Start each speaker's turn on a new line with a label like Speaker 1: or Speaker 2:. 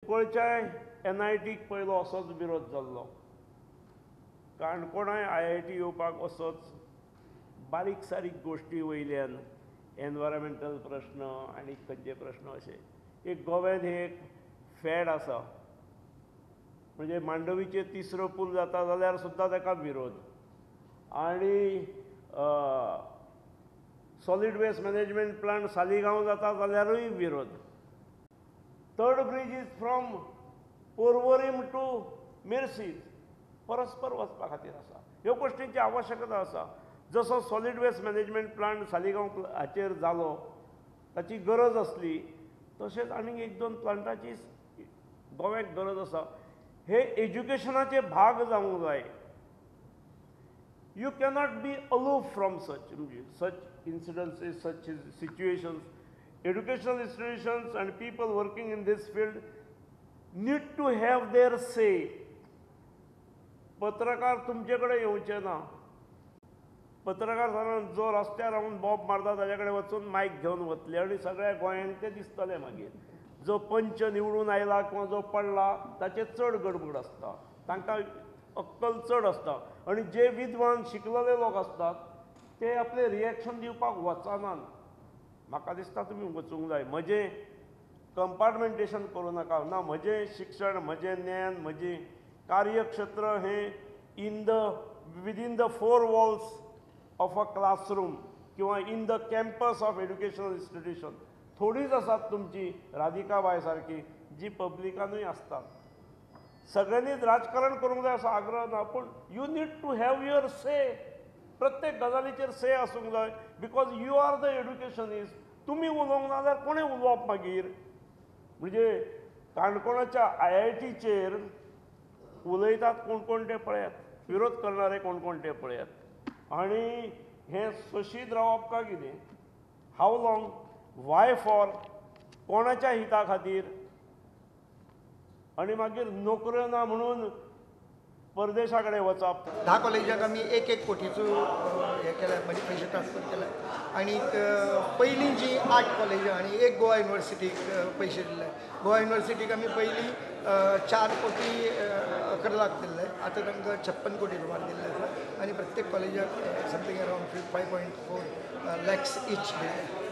Speaker 1: कुंकळच्या एनआयटीक पयलो असोच विरोध जाल्लो, काणकोणाय आयआयटी येवपाक असोच बारीक सारीक गोश्टी वयल्यान एनवायरमेंटल प्रश्न आनी खंयचे प्रश्न अशे एक गोव्यान हे एक फॅड आसा, म्हणजे मांडवीचेर तिसरो पूल जाता जाल्यार सुद्दां ताका विरोध, आनी solid waste management plant Saligao जाता जाल्यारूय विरोध. Third bridge is from Porvorim to Mircez, परस्पर वचपा खातीर आसा. ह्यो गोश्टींची आवश्यकता आसा. जसो solid waste management plant Saligao हाचेर जालो, ताची गरज आसली, तशेंच आनीक एक दोन प्लांटाची गोव्याक गरज आसा. हे एज्युकेशनाचे भाग जावंक जाय. You cannot be aloof from such incidences, such situations. Educational institutions and people working in this field need to have their say. पत्रकार तुमचे कडेन येवचे ना. पत्रकार साधारण जो रस्त्यार रावन बॉब मारता ताच्या कडेन वचून मायक घेवन वतले आनी सगळ्या गोंयांक ते दिसतले. मागीर जो पंच निवडून आयला किंवा जो पडला ताचे चड गडबड आसता, तांकां अक्कल चड आसता, आनी जे विद्वान शिकलेले लोक आसतात ते आपले रिएक्शन दिवपाक वचनात. म्हाका दिसता तुमी वचूंक जाय. म्हजें कंपार्टमेंटेशन करूं नाका. ना म्हजें शिक्षण, म्हजें ज्ञान, म्हजें कार्यक्षेत्र हें in the within the four walls of a classroom किंवा in the campus of educational institution. थोडीच आसात तुमची राधिका बाय सारकी जी पब्लिकानूय आसतात. सगळ्यांनीच राजकारण करूंक जाय असो आग्रह ना, पूण you need to have your say. प्रत्येक गजालीचेर से आसूंक जाय, because you are the educationist. तुमी उलोवंक ना जाल्यार कोणें उलोवप मागीर? म्हणजे काणकोणाच्या आयआयटीचेर उलयतात कोण कोण ते पळयात, विरोध करणारे कोण कोण ते पळयात, आनी हें सोशीत रावप काय कितें? हाव लाँग, वाय फॉर, कोणाच्या हिता खातीर? आनी मागीर नोकऱ्यो ना म्हणून परदेशा कडेन वचप.
Speaker 2: 10 कॉलेजांक आमी 1-1 कोटीचो हें केल्या, म्हणजे पयशे ट्रान्सफर केले. आनी पयलीं जी 8 कॉलेजां आनी 1 गोवा युनिवर्सिटीक पयशे दिल्ले. गोवा युनिवर्सिटीक आमी पयलीं 4 कोटी 11 लाख दिल्ले, आतां तांकां 56 कोटी सुमार दिल्ले आसा. आनी प्रत्येक कॉलेजाक something around 5.4 lakhs each दिल्ले.